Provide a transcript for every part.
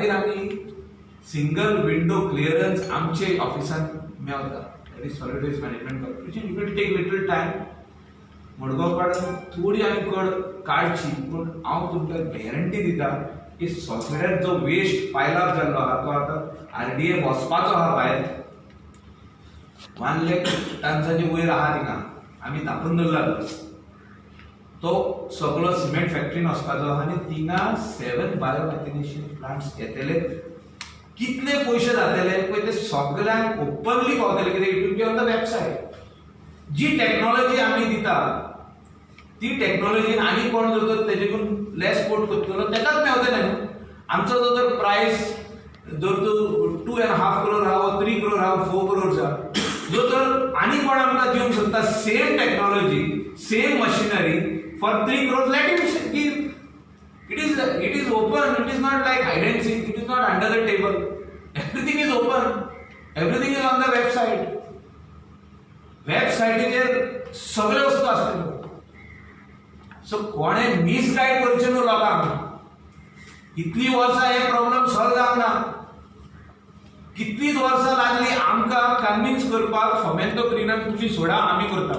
खातीर आमी single window clearance आमचे ऑफिसान मेवता, that is Solid Waste Management Corporation. It will take little time. Madgaon काडून थोडी आमी कड काडची, पूण हांव तुमकां गॅरंटी दिता की सोसड्यार जो वेस्ट पायलाप जाल्लो आहा तो आतां आरडीएफ वचपाचो आहा भायर. 1 लॅक टन्साचे वयर आहा थिंगा, आमी धापून दवरला. तो सगळो सिमेंट फॅक्टरीन वचपाचो आहा आनी थिंगा सेवन बायोमेथेनेशन प्लांट्स येतले. कितले पयशे जातले पळय, ते सगळ्यांक ओपनली पावतले, कित्याक it will be on the website. Ji technology आमी दिता ती टॅक्नॉलॉजी आनी कोण जर तर तेजेकून लेस कोट करतलो तेकाच मेवतले न्हू. आमचो जो तर प्रायस जर तूं 2.5 क्रोर आहा, 3 क्रोर आहा, 4 क्रोर्स आहा, जो तर आनी कोण आमकां दिवंक शकता same technology, same machinery for 3 crore, let him give. It is open. It is not like hide and seek. It is not under the table. Everything is open. Everything is on the website. वेबसायटीचेर सगळे वस्तू आसतल्यो. So कोणें misguide करचें न्हू लोकांक. इतलीं वर्सां हे प्रॉब्लम सॉल्व जावंक ना. कितलींच वर्सां लागली आमकां कन्विन्स करपाक, फोमेंतो ग्रीनान तुमी सोडा, आमी करता.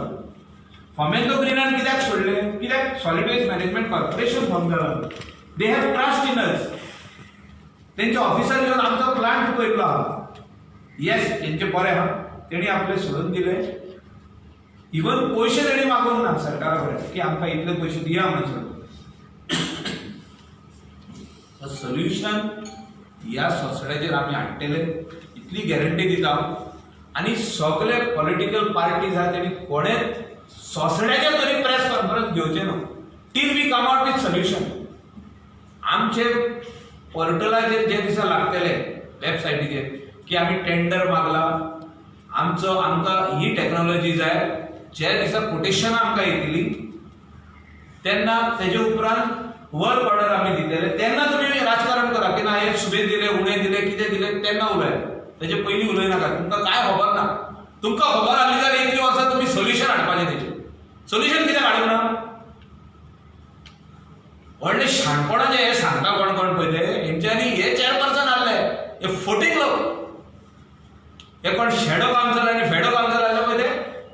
फोमेंतो ग्रीनान कित्याक सोडलें? कित्याक solid waste management corporation form जाला. They have trust in us. तेंचे ऑफिसर येवन आमचो प्लांट पळयल्लो आहा. येस, तेंचे बरें आहा, तेणी आपले सोडून दिले. इवन पयशे तेणी मागूंक ना सरकारा कडेन की आमकां इतले पयशे दिया म्हणून. सोडून सोल्युशन ह्या सोसड्याचेर आमी हाडटले, इतली गॅरंटी दिता हांव. आनी सगले पॉलिटिकल पार्टीज आहा, तेणी कोणेच सोसड्याचेर तरी प्रेस कॉन्फरन्स घेवचें न्हू till we come out with solution. आमचे पोर्टलाचेर जे दिसा लागतले, वेबसायटीचेर, की आमी टेंडर मागला, आमचो आमकां ही टॅक्नॉलॉजी जाय, जे दिसा कोटेशनां आमकां येतली तेन्ना तेजे उपरांत वर्क ऑर्डर आमी दितले. तेन्ना तुमी राजकारण करा की ना हे सुबेज दिले, उणें दिले, कितें दिले, तेन्ना उलय. तेजे पयलीं उलय नाका. तुमकां कांय खबर ना. तुमकां खबर आसली जाल्यार इतलीं वर्सां तुमी सोल्युशन हाडपाचें. तेजें सोल्युशन कित्याक हाडूंक ना? व्हडले शाणपणाचे हे सांगता कोण कोण पळय ते. हेंच्यांनी हे चेअरपर्सन आहले, हे फोटींग लोक. हे कोण शेडो कावन्सिल आनी फेडो कावन्सिल आहले पळय ते,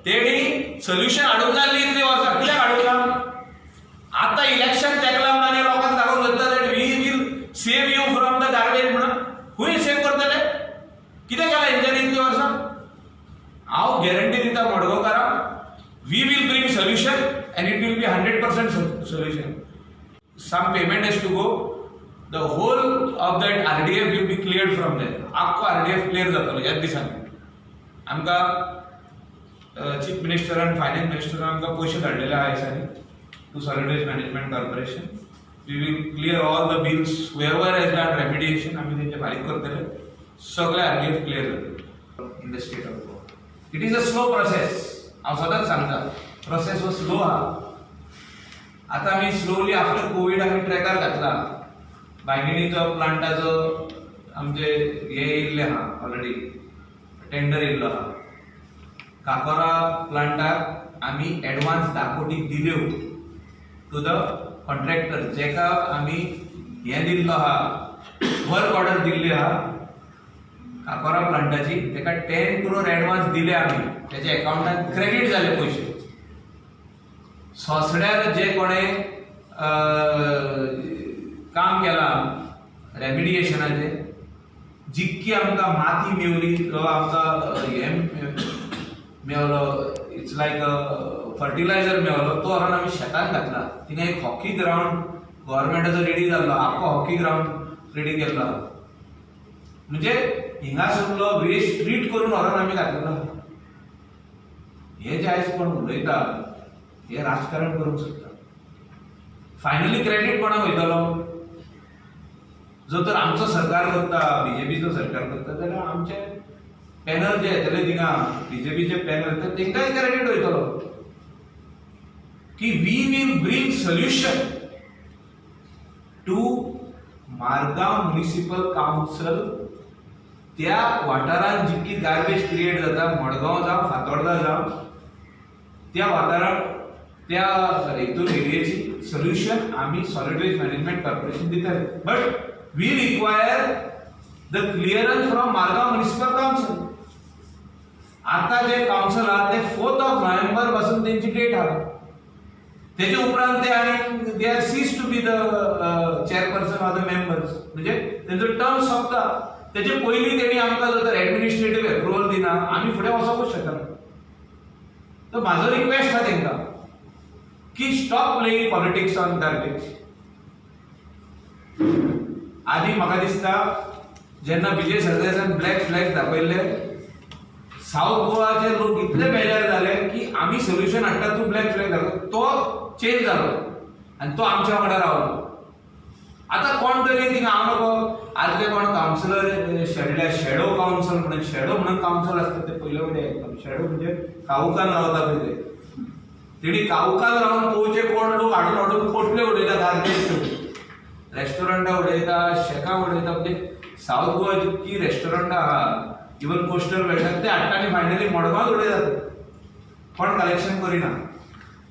तेणी सोल्युशन हाडूंक जाय आसलें इतलीं वर्सां, कित्याक हाडूंक ना? आतां इलेक्शन तेकला म्हणून आनी लोकांक दाखोवंक सोदता that we will save you from the garbage म्हणून. खंय सेव करतले? कितें केलां हेंच्यांनी इतलीं वर्सां? हांव गॅरंटी दिता मडगांवकारांक, we will bring solution and it will be 100% solution. Some payment has to go. The whole of that RDF will be cleared from there. आख्खो RDF clear जातलो ह्याच दिसांनी. आमकां चीफ मिनिस्टरान, फायनान्स मिनिस्टरान आमकां पयशे धाडलेले आहा दिसांनी to Solid Waste Management Corporation. We will clear all the bills. Whoever has done remediation, आमी तेंचे फारीक करतले. सगळे आरडीएफ क्लियर जातले in the state of Goa. It is a slow process. हांव सदांच सांगता, प्रोसेस हो स्लो आहा. आता आमी स्लोली आफ्टर कोवीड आमी ट्रॅकार घातला. बांयगिणीचो प्लांटाचो आमचे हे येयल्ले आहा, ऑलरेडी टेंडर येयल्लो आहा. काकोरा प्लांटाक आमी एडवान्स 10 कोटी दिल्यो टू the contractor, जेका आमी हें दिल्लो आहा, वर्क ऑर्डर दिल्ली आहा काकोरा प्लांटाची. तेका 10 क्रोर एडवान्स दिले आमी, तेच्या एकाउंटात क्रेडीट जाले पयशे. सोसड्यार जे कोणे काम केलां रेमिडिएशनाचें, जितकी आमकां माती मेवली, जो आमकां हें मेवलो, it's like fertiliser मेवलो, तो व्हरोन आमी शेतान घातला. थिंगा एक हॉकी ग्रावंड गव्हर्मेंटाचो रेडी जाल्लो, आख्खो हॉकी ग्रावंड रेडी केल्लो आहा. म्हणजे हिंगासरलो वेस्ट ट्रीट करून व्हरोन आमी घातलेलो आहा. हे जे आयज कोण उलयता, हे राजकारण करूंक सोदता. फायनली क्रेडीट कोणाक वयतलो? जो तर आमचो सरकार करता, बीजेपीचो सरकार करता, जाल्यार आमचे पॅनल जे येतले थिंगा, बीजेपीचे पॅनल येतले, तेंकांय क्रेडीट वयतलो की we will bring solution to Margao Municipal Council. त्या वाठारांत जितकी गार्बेज क्रिएट जाता, मडगांव जावं, फातोर्डा जावं, त्या वाठारांत, त्या हितून एरियेची सोल्युशन आमी सॉलिड वेस्ट मॅनेजमेंट कॉर्पोरेशन दितले. But We require the clearance from Margao Municipal Council. आता जे काउन्सिल आहा ते 4th of November पासून तेंची डेट आहा. तेजे उपरांत ते आनी they are cease to be the chairperson or the members, म्हणजे तेंचो टर्म सोंपता. तेचे पयलीं तेणी आमकां जर तर एडमिनिस्ट्रेटीव अप्रुवल दिना, आमी फुडें वचोंकूच शकना. तर म्हाजो रिक्वेस्ट आहा तेंकां की stop playing politics on garbage. आदी म्हाका दिसता जेन्ना विजय सरदेसान ब्लॅक फ्लॅग दाखयल्ले, साऊथ गोवाचे लोक इतले बेजार जाले की आमी सोल्युशन हाडटा, तूं ब्लॅक फ्लॅग दाखय. तो चेंज जालो आनी तो आमच्या वांगडा रावलो. आतां कोण तरी थिंगा हांव नको आदले कोण कावन्सिलर शेडल्या, शेडो कावन्सिल म्हणून, शेडो म्हणून कावन्सिल आसता ते पयले वटेन आयकलां. शेडो म्हणजे काळोखान रावता पळय ते. तेणी काळोखान रावन पळोवचे कोण लोक हाडून हाडून पोटल्यो उडयता, गार्बेज रेस्टॉरंटां उडयता, शेकां उडयता. म्हणजे साऊथ गोवा जितकी रेस्टॉरंटां आहा, इवन कोस्टल बेल्टाक, ते हाडटा आनी फायनली मडगांवात उडयतात. कोण कलेक्शन करिना.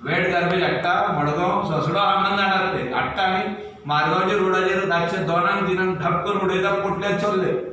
वेट गार्बेज हाडटा मडगांव, सोसडो आहा म्हणून जाणात, ते हाडटा आनी मारगांवच्या रोडाचेर रातचे 2 3 ढप करून उडयता पोटल्यात, चल्ले.